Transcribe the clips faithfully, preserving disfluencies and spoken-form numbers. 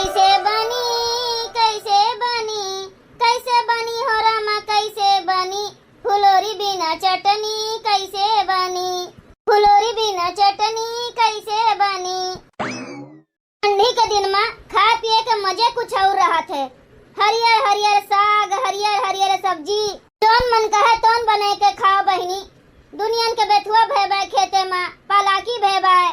कैसे बनी, कैसे बनी, कैसे बनी हो रामा, कैसे बनी? फुलोरी बिना चटनी कैसे बनी? फुलोरी बिना चटनी कैसे बनी? ठंडी के दिन मा खाए पिए के मजे कुछ और रहत है। हरियर हरियर साग, हरियर हरियर सब्जी, जौन मन कहे तौन बने के खाओ बहिनी। दुनियन के बेथुआ भय बाय खेते मा, पालाकी भय बाय।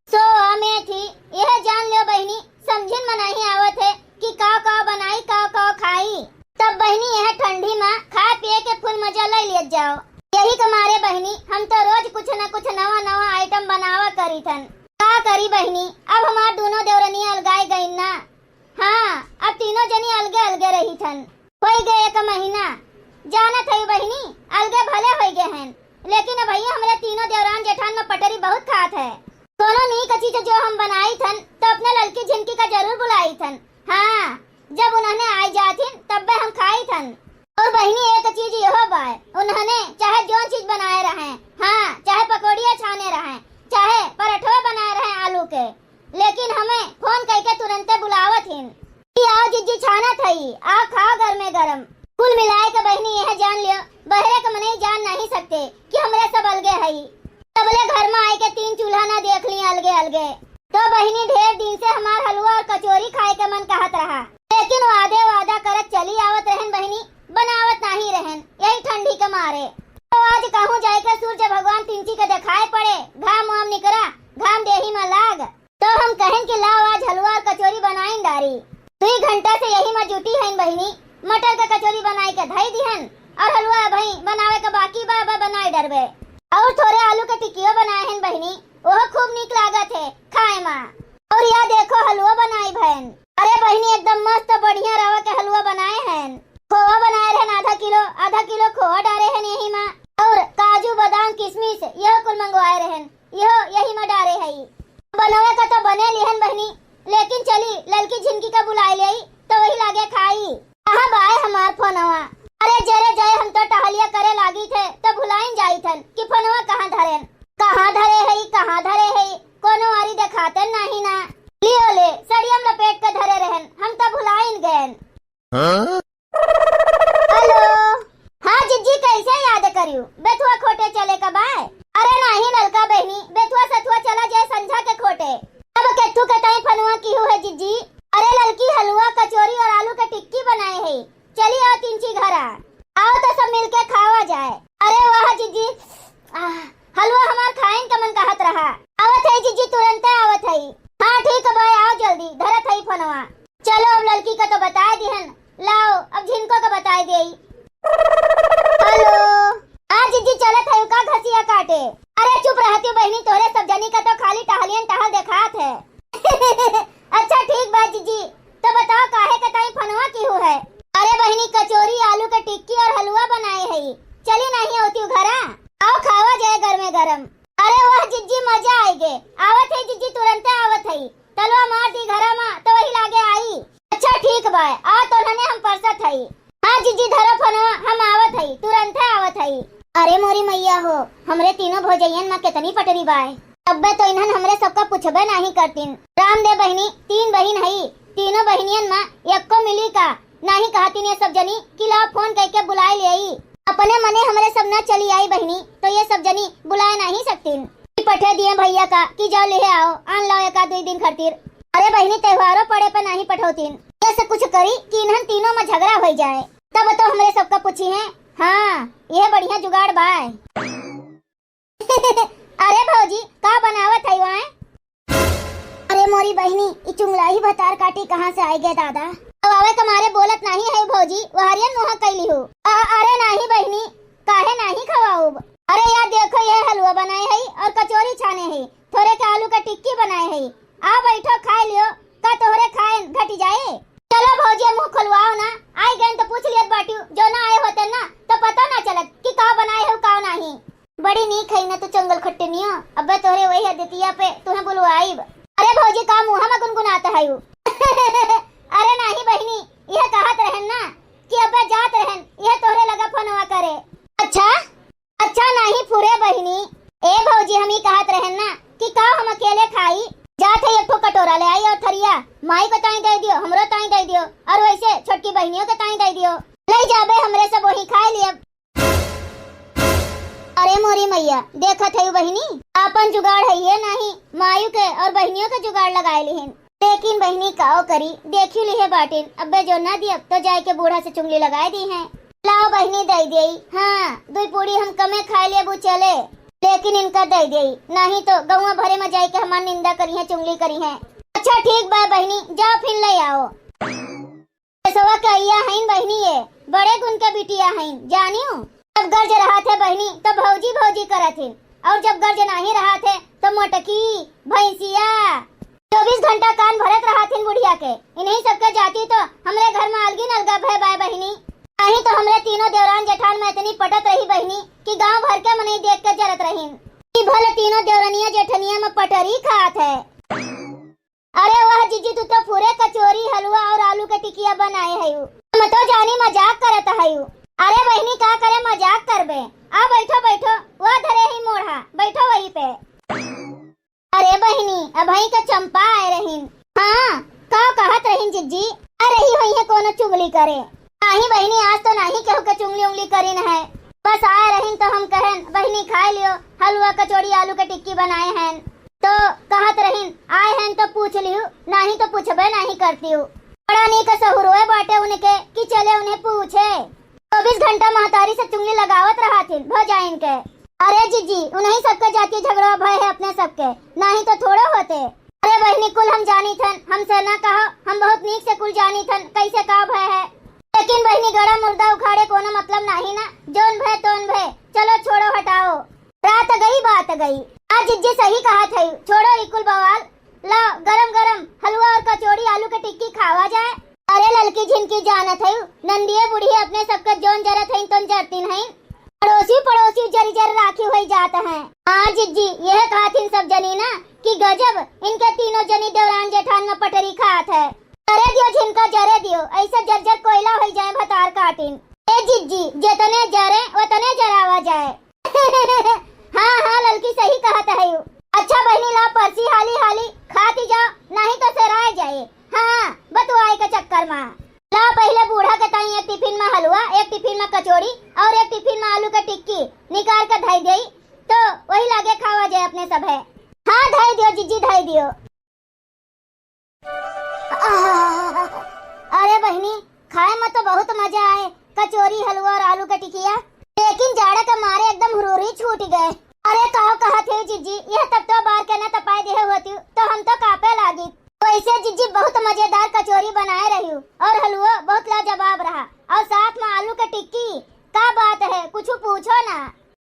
सो आ मेथी, यह जान ल्यो बहिनी, समझिन मा नहीं आवत है कि काव काव बनाई, काव काव खाई। तब बहिनी यह ठंडी मा खाए पिए के फुल मजा ले लियत जाओ। यही के मारे बहिनी हम तो रोज कुछ न कुछ नवा नवा आइटम बनावा करी थन। का करी बहिनी, अब हमार दोनों देवरनी अलगाए गईन ना। हाँ, अब तीनों जनी अलगे अलगे रही थन। होई गए एक महीना। जानत है बहिनी, अलगे भले होई गए हैं, लेकिन अब भैया हमरे तीनों देवरान जेठान में पटरी बहुत खात है। कोनो नीक चीज जो हम बनाई थन तो अपने ललकी झिनकी का जरूर बुलाई थन। हाँ, जब उन्होंने आई जाथिन तब्बे हम खाई थन। और बहिनी एक चीज यहो बाय, उन्होंने चाहे जौन चीज बनाए रहे, हाँ, चाहे पकौड़िया छाने रहे, चाहे पराठवा बनाए रहे आलू के, लेकिन हमें फोन करके तुरंते बुलावत हिन कि आओ जिज्जी छानत हई, आओ खाओ गरमे गरम। कुल मिलाए के बहिनी यह जान लियो, बहरे के मनई जान नहीं सकते कि हमरे सब अलगे हई। तबले घर में आए के तीन चूल्हा ना देख ली अलगे अलगे। तो बहिनी ढेर दिन से हमार हलवा और कचौरी खाए के मन कहत रहा, लेकिन वादे वादा करत चली आवत रहन बहिनी, बनावत नहीं रहन, यही ठंडी के मारे। तो आज कहूँ जाए के सूरज भगवान तिनची के दिखाए पड़े, घाम वाम निकरा, घाम देही में लाग। तो हम कहन कि लाओ आज हलवा और कचौरी बनाइन डारी। दुई घंटा से यही में जुटी हन बहिनी, मटर के कचौरी बनाई के धई दिहन और हलवा अबही बनावे के बाकी बा, बा बनाई डरबे। और थोड़े आलू के टिकियो बनाए हन बहिनी, ओहो खूब नीक लागत है खाए मा। और या देखो हलवा बनाई भैन। अरे बहिनी एकदम मस्त बढ़िया रवा के हलवा बनाए हन। खोवा बनाए रहन आधा किलो, आधा किलो खोवा डारे हन यही मा। और काजू, बादाम, किशमिश यह कुल मंगवाए रहन, यह यही मा डारे हई। बनवे का तो बने लिहन बहिनी, लेकिन चली ललकी झिनकी का बुलाए लेई तो वही लागे खाई। कहाँ बाय हमार फोनवा? अरे जरे जाए हम तो टहलिया करे लागी थे तो भुलाइन जाई थन कि फोनवा कहाँ धरेन, कहाँ धरे हई, कहाँ धरे हई, कोनो आरी देखाते नहीं ना। लियो ले, सड़ियम लपेट के धरे रहन, हम तो भुलाइन गएन। हाँ? हेलो। हाँ जिज्जी, कैसे याद करियो? बेथुआ खोटे चले का बाय? अरे नाही ललका बहिनी, बेथुआ सथुआ चला जाए संझा के खोटे। अब केथू के ताई फनुआ किहू है जिज्जी? अरे ललकी हलवा, कचौरी और आलू के टिक्की बनाए है। चली आओ तिनची घरा। आओ तो सब मिलके खावा जाए। अरे वाह जिज्जी, आह, हलवा हमार खाइन का मन कहत रहा। आवत है जिज्जी, तुरंते आवत है। हाँ ठीक है बाय, आओ जल्दी, धरत है फोनवा। चलो अब ललकी का तो बताए दिहन, लाओ अब झिनको का बताए देई। हेलो। आ जिज्जी चलत है का घसिया काटे? अरे चुप रहती बहिनी, तोहरे सब जनी का तो खाली टहलियन टहल देखात है। अच्छा ठीक बा जिज्जी, तो बताओ काहे के ताई फनवा किहू है? अरे बहिनी कचौरी, आलू के टिक्की और हलवा बनाए है, चली नहीं होती घरा, आओ खावा जाए गरमे गरम। अरे वाह जिज्जी मजा आएगे, आवत है जिज्जी, तुरंते आवत है। तलवा मार दी घरा मा, तो वही लागे आई। अच्छा ठीक बाय, आ तो नने हम परसत हई। हाँ जिज्जी धरो फोनवा, हम आवत हई, तुरंते आवत हई। अरे मोरी मैया हो, हमरे तीनों भौजैयन मा कितनी पटरी बाय। अब्बे तो इन्हन हमरे सबका पूछबे नाही करतीन। राम दे बहिनी, तीन बहिन हई, तीनों बहिनियन मा यक्को मिली का? नाही कहतीन ये सब जनी कि लाओ फोन करके बुलाए ले आई। अपने मने हमरे सब ना चली आई बहिनी, तो ये सब जनी बुलाए नाही सकतीन। कि पठे दिए भैया का कि जाओ लिहे आओ, आन लाओ एक आध दुई दिन खातिर। अरे बहिनी, त्योहारो पड़े पे नाही पठौतीन। ऐसे कुछ करी कि इन्हन तीनों मा झगड़ा होई जाए, तब तो हमरे सबका पूछी हैं। हाँ, यह बढ़िया जुगाड़ बाय। अरे भौजी, का बनावत है वहाँ? अरे मोरी बहिनी, ई चुंगलाही भतार काटी कहाँ से आए गए दादा? अब आवे के मारे बोलत नाही है भौजी, वहरियन मुँह कैली हो। अ-, अरे नाही बहिनी, काहे नाही खवाऊब? अरे यार देखो, ये हलवा बनाए है और कचौरी छाने है, थोड़े के आलू का टिक्की बनाए है। आ बैठो, खाए लियो, का तोहरे खाए घटी जाए? चलो भौजी, मुँह खोलवाओ ना, आई गए तो पूछ लियत बाटियो, जो ना आए होते ना तो पता ना चलत कि का बनाए हो का नाही। बड़ी नीक है ना तू चंगल खट्टनियो, अबे तोहरे वही अदितिया पे तुहे बुलवाइब। अरे भौजी का मुँह में गुनगुनात है यू? अरे नाही बहिनी, यह कहत रहन ना कि अबे जात रहन, यह तोहरे लगा फोनवा करे। अच्छा? अच्छा नाही फुरे बहिनी। ए भौजी, हम ई कहत रहन ना कि का हम अकेले खाई, जात है एक ठो कटोरा ले आई और थरिया या माई के ताई दइ दियो, हमरो ताई दइ दियो, और वैसे छोटकी बहिनियों के ताई दइ दियो। लइ जाबे हमरे सब वही खाइ लियब। अरे मोरी मैया, देखत हइउ बहिनी, आपन जुगाड़ हइये नाहीं, मायू के और बहिनियों के जुगाड़ लगाए लिहिन। लेकिन बहिनी काओ करी, देखिउ लिहे बाटिन, अब्बे जो ना दियब तो जाए के बूढ़ा से चुंगली लगाए दिहें। लाओ बहिनी दइ देई, हाँ, दुइ पूड़ी हम कमे खाए लेबू चले, लेकिन इनका दइ देई, नाहीं तो गौवा भरे में जाए के हमार निंदा करिहें, चुंगली करिहें। अच्छा ठीक बा बहिनी, जाओ फिर लइ आओ। पेशवा के अइया हइन बहिनी, ये बड़े गुन के बिटिया हइन, जानिउ। जब गर्ज रहत है बहिनी, तो भौजी भौजी करत हिन, और जब गर्ज नाहीं रहत है, तो मोटकी, भैंसिया, चउबीस घंटा कान भरत रहत हिन बुढ़िया के। इन्हीं सबके जाति तो हमरे घर में अलगी नलगा भय बाय बहिनी। नाहीं तो हमरे तीनों देवरान जेठान में इतनी पटत रही बहिनी कि गांव भर के मनई देख के जरत रहिन कि भले तीनों देवरनिया जेठनिया में पटरी खात है। अरे वाह जिज्जी, तू तो पूरे कचौरी, हलवा और आलू के टिकिया बनाए हयू। हम तो जानी मजाक करत हयू। अरे बहिनी, का करे मजाक करबे? आ बैठो, बैठो, वह धरे ही मोढ़ा, बैठो वही पे। अरे बहिनी, अभई के चंपा आए रहिन। हाँ, का कहत रहिन जिज्जी? आ रही होइहें कोनो चुगली करे। नाहीं बहिनी, आज तो नाहीं केहू के चुंगली उंगली करिन है। बस आए रहिन तो हम कहन, बहिनी खाए लियो, हलवा कचौड़ी आलू के टिक्की बनाए हैं। तो कहत रहिन, आए हैं तो पूछ लियो, नाहीं तो पूछबे नाहीं करतियो। बड़ा नीक सहुरोए बाटे उनके कि चले उन्हें पूछे। चउबीस घंटा महतारी से चुंगली लगावत रहथिन भौजाइन के। अरे जिज्जी, उन्हीं सबके जाति झगड़ा भय है अपने सबके, नाहीं तो थोड़ो होते। अरे बहिनी, कुल हम जानी थन, हमसे ना कहो, हम बहुत नीक से कुल जानी थन, कैसे का भय है। लेकिन बहिनी, गड़ा मुर्दा उखाड़े कोनो मतलब नाहीं ना, जोन भय तोन भय, चलो छोड़ो हटाओ। रात गई बात गई। आज जिज्जी सही कहत हई, छोड़ो ई कुल बवाल। लाओ गरम गरम हलवा और कचौड़ी आलू के टिक्की खावा जाए। अरे ललकी झिनकी जानत हई, नंदिये बुढ़िया अपने सबके जोन जरत हईन तोन जरतीन हईन। अड़ोसी पड़ोसी जरी जर राखी होई जात हैं। हाँ जिज्जी, यह कहत हिन सब जनी ना कि गजब इनके तीनों जनी देवरान जेठान में पटरी खात है। जरे दियो झिनका जरे दियो, ऐसे जर जर कोयला होई जाए भतार काटिन। ए जिज्जी, जेतने जरे ओतने जरावा जाए। हाँ, हाँ, ललकी सही कहत हयू। अच्छा बहिनी, ला परसी हाली हाली खाती जाओ, नाहीं तो सेराय जाए। हाँ, बतुआए के चक्कर मा। ला पहिले बूढ़ा के ताई एक टिफिन मा हलवा, एक टिफिन मा कचौड़ी और एक टिफिन मा आलू के टिक्की निकाल के धई देई, तो वही लागे खावा जाए अपने सब है। हाँ, धई दियो जिज्जी, धई दियो। आह, अरे बहिनी, खाए में तो बहुत मजा आए, कचौरी, हलवा और आलू के टिकिया, लेकिन जाड़ा के मारे एकदम हुरूर ही छूट गए। अरे काव कहत है जिज्जी, यह तब तो बार के न तपाए देहे होती तो हम तो कांपे लागी। वैसे जिज्जी बहुत मजेदार कचौरी बनाए रही और हलवा बहुत लाजवाब रहा और साथ में आलू के टिक्की, का बात है, कुछ पूछो ना।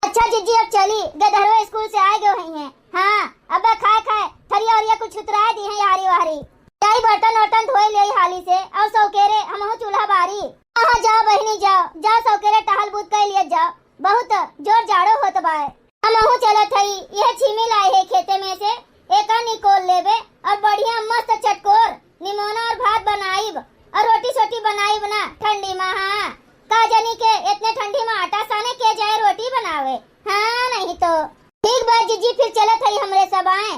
अच्छा जिज्जी, अब चली, गदहरवा स्कूल से आए गए हुई हैं। हाँ, अब खाए खाए थरिया ओरिया कुछ उतराए दी हैं यारी वारी। जाई बर्तन वर्तन धोए ले हाली से, और सौकेरे हमहू चूल्हा बारी। हाँ, हाँ, जाओ बहिनी, जाओ, जाओ सौकेरे टहल बूत कर लिए जाओ, बहुत जोर जाड़ो होत बाय। हमहू चलत हई, यह छीमी लाए है खेते में से, एका निकोल लेबे और बढ़िया मस्त चटकोर निमोना और भात बनाइब और रोटी सोटी बनाइब ना ठंडी मा। हाँ, का जानी के इतने ठंडी मा आटा साने के जाए रोटी बनावे। हाँ, नहीं तो। ठीक बा जिज्जी, फिर चलत हई हमरे सब आए।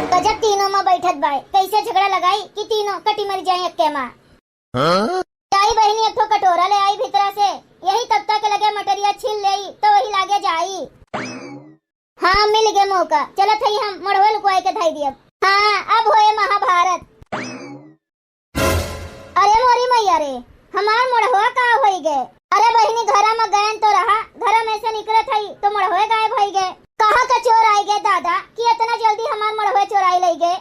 गजब तीनों मा बैठत बाय, कैसे झगड़ा लगाई कि तीनों कटी मर जाए अक्के मा। हाँ? जाई बहिनी, एक ठो कटोरा ले आई भीतरा से, यही तख्ता के लगे मटरिया छील लेई तो वही लागे जाई। हाँ, मिल गए मौका, चलत हई हम मड़वा लुकवाए के धई दियब। हाँ, अब होए महाभारत। अरे मोरी मैया रे, हमार मड़वा का होई गए? अरे बहिनी, घरा में गयन तो रहा, घरा में से निकलत हई तो मड़वे गायब होई गए। कहाँ का चोर आई गए दादा कि इतना जल्दी हमार मड़वे चोराई लई गए?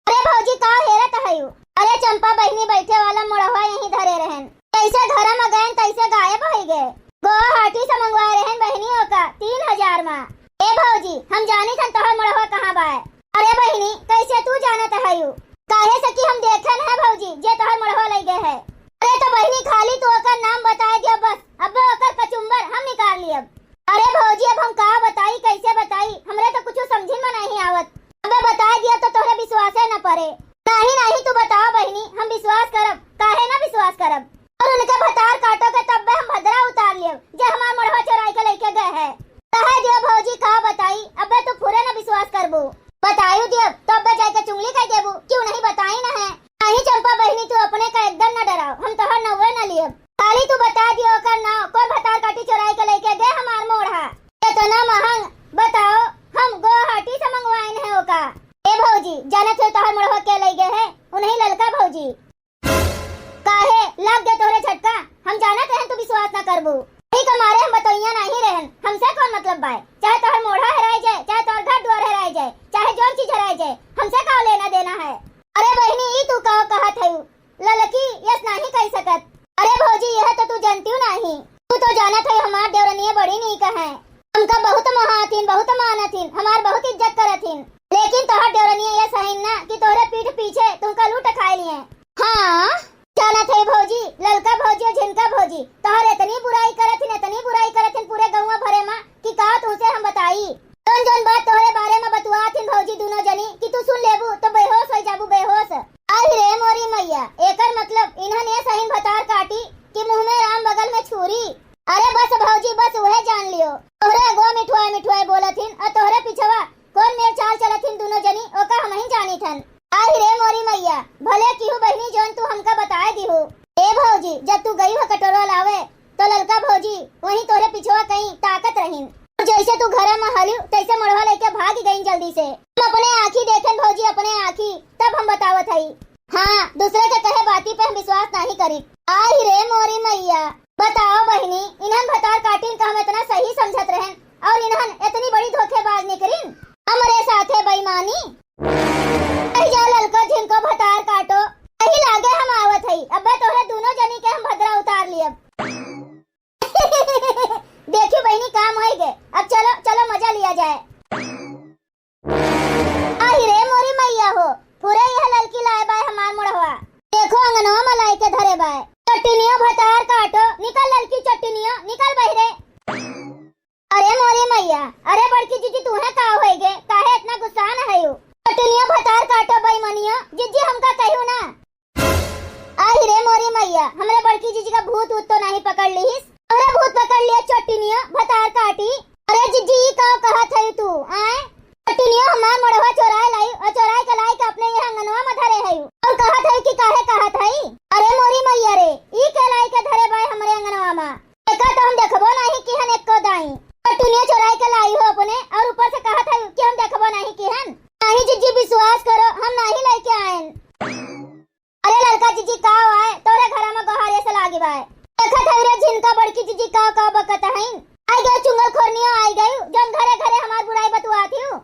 अरे भौजी, का हेरत हयू? अरे चंपा बहिनी, बैठे वाला मोड़वा यहीं धरे रहन, कैसे घर में गयन तैसे गायब होई गए। गुवाहाटी से मंगवाए रहन बहिनी ओका तीन हजार मा। ए भौजी, हम जानी थन तोहर मोड़वा कहाँ बाय। अरे बहिनी, कैसे तू जानत हयू? काहे से कि हम देखे न है भौजी, जे तोहर मोड़वा लई गए है। अरे तो बहिनी, खाली तू ओकर नाम बताए दियो बस, अब ओकर कचुम्बर हम निकाल लियब। अरे भौजी, अब हम का बताई, कैसे बताई, हमरे तो कुछ समझी में नहीं आवत। अबे बताए दिया तो तोहरे विश्वासे न पड़े। नहीं, नहीं, तू बताओ बहिनी, हम विश्वास करब, काहे ना विश्वास करब? और उनके भतार काटो के तब्बे हम भद्रा उतार लियब, जे हमार मोड़वा चोराई के लेके गए है। कहे दियो भौजी, का बताई, अबे तू फुरे ना विश्वास करबू। बतायु दियब, तब ए भौजी, जानत हो तोहर मुड़वा के लइ गए है? उन्हीं ललका भौजी। काहे लाग गए तोहरे झटका? हम जानत रहन तू विश्वास ना करबू। यही के मारे हम बतौइया नाही रहन। हमसे कौन मतलब बाय? चाहे तोहर मोढ़ा हेराय जाए, चाहे तोहर घर दुआर हेराय जाए, चाहे जौन चीज हेराय जाए, हमसे का लेना देना है? अरे बहिनी, ई तू का कहत हयू? ललकी यस नाही कहि सकत। अरे भौजी, यह तो तू जानतिउ नाही। तू तो जानत है हमार देवरनिया बड़ी नीक है। हमका बहुत मोहाथिन, बहुत मानथिन, हमार बहुत इज्जत करथिन। लेकिन तोहर देवरनिया यस हइन ना कि तोहरे पीठ पीछे तुमका लूट खाए लिए। हाँ, जानत है भौजी, ललका भौजी और झिनका भौजी तोहर इतनी बुराई करथिन, इतनी बुराई करथिन पूरे गौवा भरे मा कि का तुमसे हम बताई। जौन जौन बात तोहरे बारे मा बतुआथिन भौजी दुनो जनी कि तू सुन लेबू तो बेहोश हो जाबू, बेहोश। आई रे मोरी मैया, एकर मतलब इन्हन ये सहीन भतार काटी कि मुँह में राम बगल में छुरी। अरे बस भौजी बस, उहे जान लियो। तोहरे अगवा मिठुआए मिठुआए बोलथिन और तोहरे पिछवा कौन मेर चाल चलथिन दुनो जनी, ओका हमहिन जानिथन। आई रे मोरी मैया, भले किहू बहिनी जौन तू हमका बताए दिहू। ए भौजी, जब तू गई हो कटोरवा लावे तो ललका भौजी वहीं तोहरे पिछवा कहीं ताकत रहिन। और जैसे तू घरा में हलियो तैसे मड़वा लेके भाग गईन जल्दी से। हम अपने आँखी देखेन भौजी, अपने आँखी, तब हम बतावत हई। हाँ, दूसरे के कहे बाती पे हम विश्वास नाही करी। आई रे मोरी मैया, बताओ बहिनी, इन्हन भतार काटिन का हम इतना सही समझत रहन और इन्हन इतनी बड़ी धोखेबाज निकरिन, हमरे साथे बेईमानी। कही जा ललका झिनको भतार काटो, कही लागे हम आवत हई, अब्बे तोहरे दुनो जनी के हम भद्रा उतार लियब। देखियो बहिनी, काम होई गे। अब चलो, चलो मजा लिया जाए। आई रे मोरी मैया हो, पूरे यह ललकी लाए बाय हमार मुड़वा। देखो अंगनवा में लाई के धरे बाय। चट्टिनियो भतार काटो, निकल ललकी चट्टिनियो, निकल बहिरे। अरे मोरी मैया, अरे बड़की जीजी, तूहे का होई गे? काहे इतना गुस्सान हयू? चट्टिनियो भतार काटो बेईमानियो, जीजी हमका कहू ना। आई रे मोरी मैया, हमरे बड़की जीजी का भूत ऊत तो नाही पकड़ लिहिस? हमरे भूत पकड़ लिया चट्टिनिया भतार काटी। अरे जीजी, ई का कहत हई तू, आय? चट्टिनिया हमार मड़वा चोराए लाई और चोराए के लाई के अपने ये अंगनवा में धरे हई और कहत हई कि काहे कहत हई? अरे मोरी मैया रे, ई के लाई के धरे बाय हमरे अंगनवा में? एका तो हम देखबो नाही किहन एको दाई। चट्टिनिया चोराए के लाई हो अपने और ऊपर से कहत हई कि हम देखबो नाही किहन। नाही जीजी, विश्वास करो, हम नाही लेके आयन। अरे ललका जीजी, का आय? तोरे घरा में गोहारे से लागी बाय। देखत हई रे झिनका बड़की जीजी का, का बकत हईन। आई गयो चुंगल खोरनियो आई गयो, जौन घरे घरे हमार बुराई बतुआत हियो।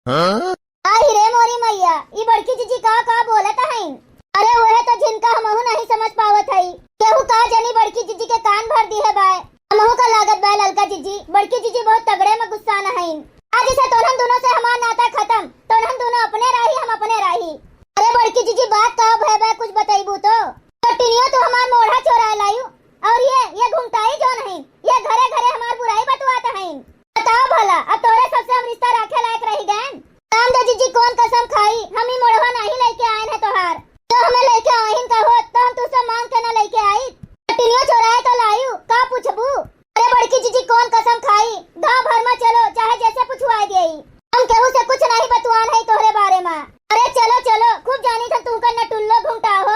हाँ? आई रे मोरी मैया, ई बड़की जीजी का, का बोलत हईन। अरे वह तो झिनका हमहू नहीं समझ पावत हई। केहू का जानी बड़की जीजी के कान भर दिहे बाय। हमहू का लागत बाय ललका जीजी, बड़की जीजी बहुत तगड़े में गुस्सा न हईन। आज से तोहन दोनों से हमार नाता खत्म, तोहन दोनों अपने राही, हम अपने राही। अरे बड़की जीजी, बात का भय बा, कुछ बतइबू तो? चट्टिनियो तू हमार मोढ़ा चोराए लायू, और ये, ये घुंघटाई जौन है, ये घरे घरे हमार बुराई बतुआत हैं। बताओ भला, अब तोरे सबसे हम रिश्ता रखे लायक रही गए? राम दे जीजी, कौन कसम खाई, हम ही मोढ़वा नहीं लेके आए हैं तोहार। तो हमें लेके आइन का होत, तो हम तुझसे मांग के ना लेके आई। चट्टिनियो चोराए तो लायू, का पूछबू? अरे बड़की जीजी, कौन कसम खाई? गांव भर में चलो, चाहे जैसे पुछवाए देई। हम केहू से कुछ नहीं बतुआन है तोहरे बारे में। अरे चलो, चलो, खूब जानी थन तुमका नटुल्लो घुंघटा हो।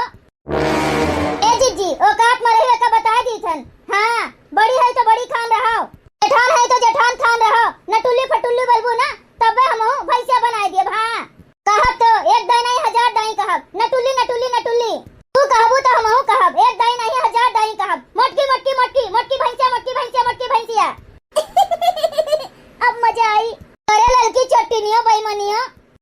ए जीजी, औकात में रही का बता दी थन। हाँ, बड़ी है तो बड़ी खान रहो, जेठान है तो जेठान खान रहो। नटुल्ली फटुल्ली बोलबू ना, तबे हमहू भैंसिया बनाए देब। हाँ। कहब तो एक दाई नहीं हजार दाई कहब, नटुल्ली, नटुल्ली, नटुल्ली। तू कहबू तो हमहू कहब, एक दाई नहीं हजार दाई कहब, मोटकी, मोटकी, मोटकी, मोटकी भैंसिया, मोटकी भैंसिया, मोटकी भैंसिया। अब मजा आई। अरे ललकी चट्टिनियो बेईमानियो,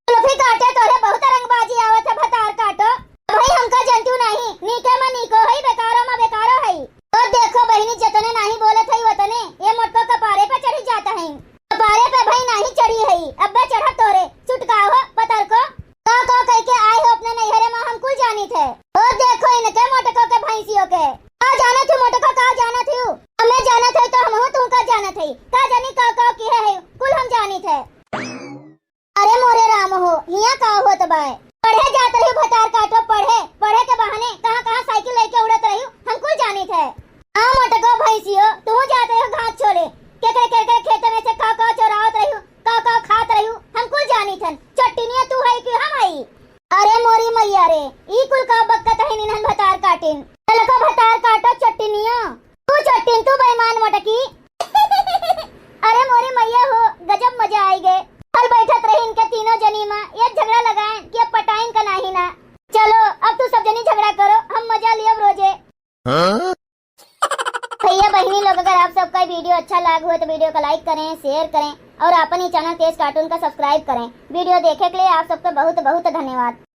कुल्फी काटे तोरे बहुत रंगबाजी आवत है, भतार काटो। भाई हमका जनतू नहीं, नीके में नीको है, बेकारो में बेकारो है। और देखो बहिनी, जतने नाही बोलत हई वतने, ये मोटको कपारे पे चढ़ी जात हई। कपारे पे भाई नाही चढ़ी हई, अब्बे चढ़ब तोरे, चुटका हो, पतर को। का का कह के आए हो अपने नैहरे में, हम कुल जानी थे। और देखो इनके मोटको के भैंसियों के। का जानत हूँ मोटको, का जानत हूँ? हमें जानत है तो हमहू तुमका जानत है। का जानी का का किहे है, कुल हम जानी थे। अरे मोरे राम हो, हियां का होत बाय? पढ़े जात रही भतार काटो, पढ़े, पढ़े के बहाने कहाँ कहाँ साइकिल लेके उड़त रही, हम कुल जानी थे। हाँ मोटको भैंसियो, तू जात रही घास छोले, केकरे केकरे खेत में से का का चोरावत रही, का का खात रही, हम कुल जानी थन। चट्टिनिया तू है कि हम हई? अरे मोरी मैया रे, ई कुल का बकत है निन्हन भतार काटिन। ललको भतार काटो चट्टिनिया। तू चट्टिन, तू बेईमान मोटकी। अरे मोरी मैया हो, गजब मजा आई गे। कल बैठत रही इनके तीनों जनी मा ये झगड़ा लगाएन कि अब पटाइन का नाही ना। चलो, अब तू सब जनी झगड़ा करो, हम मजा लियब रोजे। हाँ? भैया बहिनी लोग, अगर आप सबका video अच्छा लाग हो तो video का like करें, share करें और अपन ही channel तेज cartoon का subscribe करें। Video देखे के लिए आप सबका बहुत बहुत धन्यवाद।